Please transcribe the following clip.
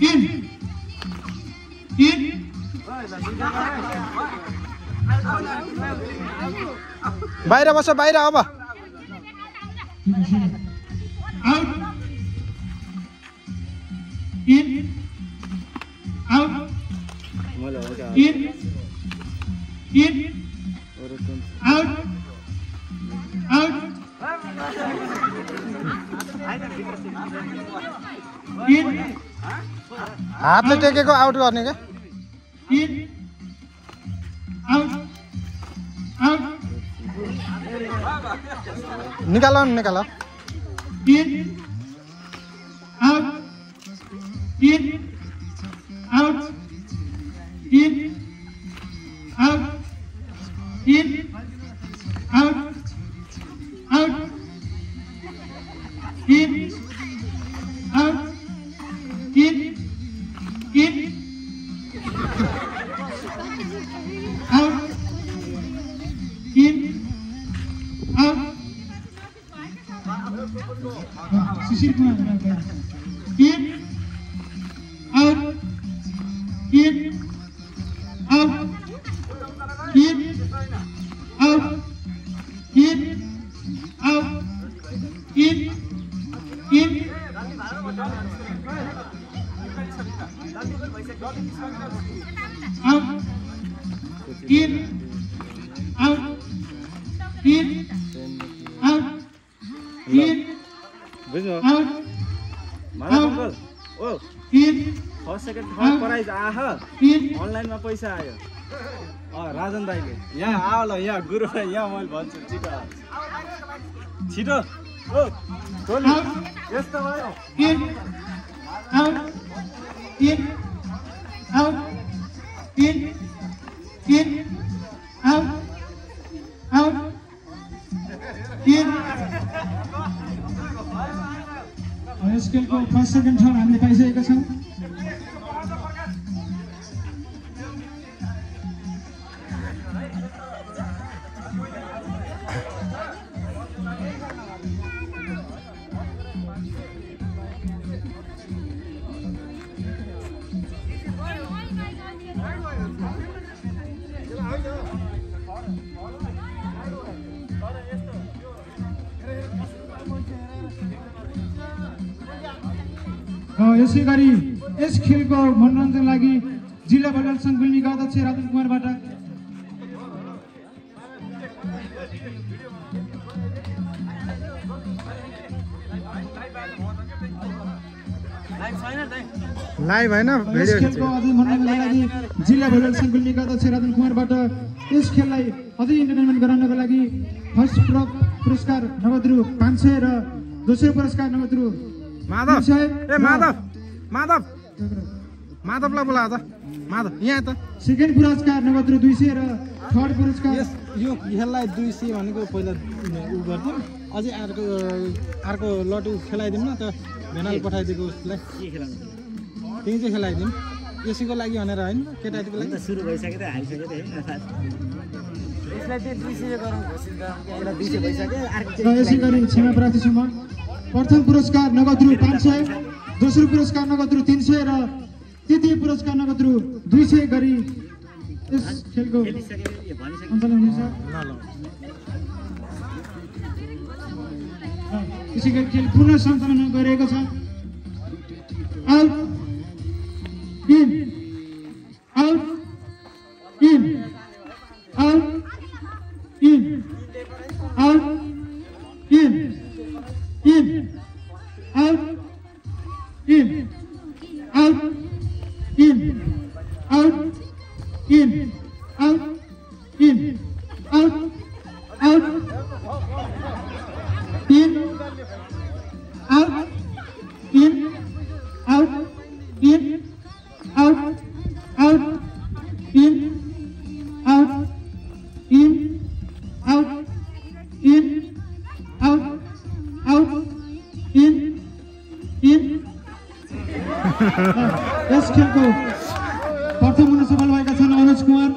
in बाहिर बस बाहिर अब out in out in out out in हातले टेकेको आउट गर्ने के in out out निकालो निकालो in out in out in out in out out in out in out in out Sisir Kumar in out in out in out in out in out in out in out in बुझ्नु out माला uncle ओ in first second third prize ah in अनलाइनमा पैसा आयो राजन दाइले यहाँ आऊ ल यहाँ गुरु यहाँ मैले भन्छु छिटो छिटो ओ टोली यस्तो भयो in out in out in out out in यस खेलको फर्स्ट सेकेन्ड थर्ड हामीले पाइसकेका छौँ यसै गरी यस खेलको मनोरञ्जन लागि जिल्ला भलिबल सङ्घ गुल्मीका अध्यक्ष राजन कुमारबाट लाइभ हैन यस खेलको अझै मनोरञ्जनका लागि जिल्ला भलिबल सङ्घ गुल्मीका अध्यक्ष राजन कुमारबाट यस खेललाई अझै इन्टरटेनमेन्ट गराउनको लागि फर्स्ट पुरस्कार नगद रु 500 र दोस्रो पुरस्कार नगद रु माधव ए माधव माधव माधवलाई बोला त माधव यहाँ त सेकेन्ड पुरस्कार नगद रु 200 र थर्ड पुरस्कार यो खेललाई 200 भनेको पहिला उ गर्थ्यौँ अझै अर्को लटु खेलाइदिउँ न त भेनाल पठाइदिएको उसलाई के खेलाउनु त्यही चाहिँ खेलाइदिउँ यसैको लागि भनेर होइन केटाहरूको लागि सुरु भइसक्यो त हालिसक्यो त यसलाई चाहिँ 200 गरौँ घोषित गरौँ यसलाई 200 भइसक्यो र यसै गरी क्षमा प्रार्थी छु म प्रथम पुरस्कार नगद रु 500 दोस्रो पुरस्कार नगद रु 300 र तृतीय पुरस्कार नगद रु 200 गरी यस खेलको सञ्चालन हुनेछ यसै गरी खेल पुनः सञ्चालन गरिएको छ out in out in out in out in in out in out in out in out in out out in out in out in out out in out in out in out out in यस खेलको प्रथम हुन सफल भएका छन् अनुज कुमार